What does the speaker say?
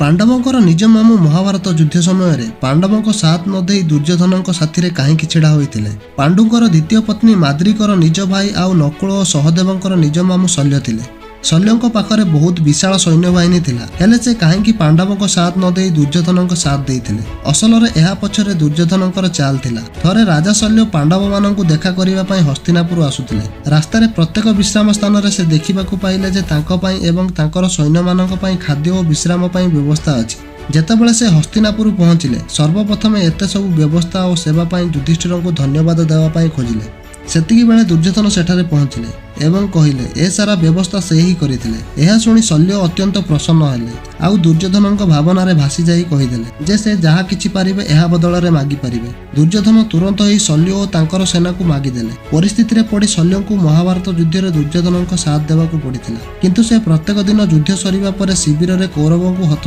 ପାଣ୍ଡବଙ୍କର ନିଜ ମାମୁଁ ମହାଭାରତ ଯୁଦ୍ଧ ସମୟରେ ପାଣ୍ଡବଙ୍କ ସାଥ ନ ଦେଇ ଦୁର୍ଯ୍ୟୋଧନଙ୍କ ସାଥିରେ କାହିଁକି ଛିଡ଼ା ହୋଇଥିଲେ? ପାଣ୍ଡୁଙ୍କର ଦ୍ୱିତୀୟ ପତ୍ନୀ ମାଦ୍ରୀଙ୍କର ନିଜ ଭାଇ ଆଉ ନକୁଳ ଓ ସହଦେବଙ୍କର ନିଜ ମାମୁଁ ଶଲ୍ୟ ଥିଲେ। ଶଲ୍ୟଙ୍କ ପାଖରେ ବହୁତ ବିଶାଳ ସୈନ୍ୟବାହିନୀ ଥିଲା, ହେଲେ ସେ କାହିଁକି ପାଣ୍ଡବଙ୍କ ସାଥ ନ ଦେଇ ଦୁର୍ଯ୍ୟୋଧନଙ୍କ ସାଥ ଦେଇଥିଲେ? ଅସଲରେ ଏହା ପଛରେ ଦୁର୍ଯ୍ୟୋଧନଙ୍କର ଚାଲ ଥିଲା। ଥରେ ରାଜା ଶଲ୍ୟ ପାଣ୍ଡବମାନଙ୍କୁ ଦେଖା କରିବା ପାଇଁ ହସ୍ତିନାପୁର ଆସୁଥିଲେ। ରାସ୍ତାରେ ପ୍ରତ୍ୟେକ ବିଶ୍ରାମ ସ୍ଥାନରେ ସେ ଦେଖିବାକୁ ପାଇଲେ ଯେ ତାଙ୍କ ପାଇଁ ଏବଂ ତାଙ୍କର ସୈନ୍ୟମାନଙ୍କ ପାଇଁ ଖାଦ୍ୟ ଓ ବିଶ୍ରାମ ପାଇଁ ବ୍ୟବସ୍ଥା ଅଛି। ଯେତେବେଳେ ସେ ହସ୍ତିନାପୁର ପହଞ୍ଚିଲେ, ସର୍ବପ୍ରଥମେ ଏତେ ସବୁ ବ୍ୟବସ୍ଥା ଓ ସେବା ପାଇଁ ଯୁଧିଷ୍ଠିରଙ୍କୁ ଧନ୍ୟବାଦ ଦେବା ପାଇଁ ଖୋଜିଲେ। ସେତିକି ବେଳେ ଦୁର୍ଯ୍ୟୋଧନ ସେଠାରେ ପହଞ୍ଚିଲେ ଏବଂ କହିଲେ ଏ ସାରା ବ୍ୟବସ୍ଥା ସେ ହିଁ କରିଥିଲେ। ଏହା ଶୁଣି ଶଲ୍ୟ ଅତ୍ୟନ୍ତ ପ୍ରସନ୍ନ ହେଲେ ଆଉ ଦୁର୍ଯ୍ୟୋଧନଙ୍କ ଭାବନାରେ ଭାସିଯାଇ କହିଦେଲେ ଯେ ସେ ଯାହା କିଛି ପାରିବେ ଏହା ବଦଳରେ ମାଗିପାରିବେ। ଦୁର୍ଯ୍ୟୋଧନ ତୁରନ୍ତ ଏହି ଶଲ୍ୟ ଓ ତାଙ୍କର ସେନାକୁ ମାଗିଦେଲେ। ପରିସ୍ଥିତିରେ ପଡ଼ି ଶଲ୍ୟଙ୍କୁ ମହାଭାରତ ଯୁଦ୍ଧରେ ଦୁର୍ଯ୍ୟୋଧନଙ୍କ ସାଥ ଦେବାକୁ ପଡ଼ିଥିଲା, କିନ୍ତୁ ସେ ପ୍ରତ୍ୟେକ ଦିନ ଯୁଦ୍ଧ ସରିବା ପରେ ଶିବିରରେ କୌରବଙ୍କୁ ହତୋତ୍ସାହିତ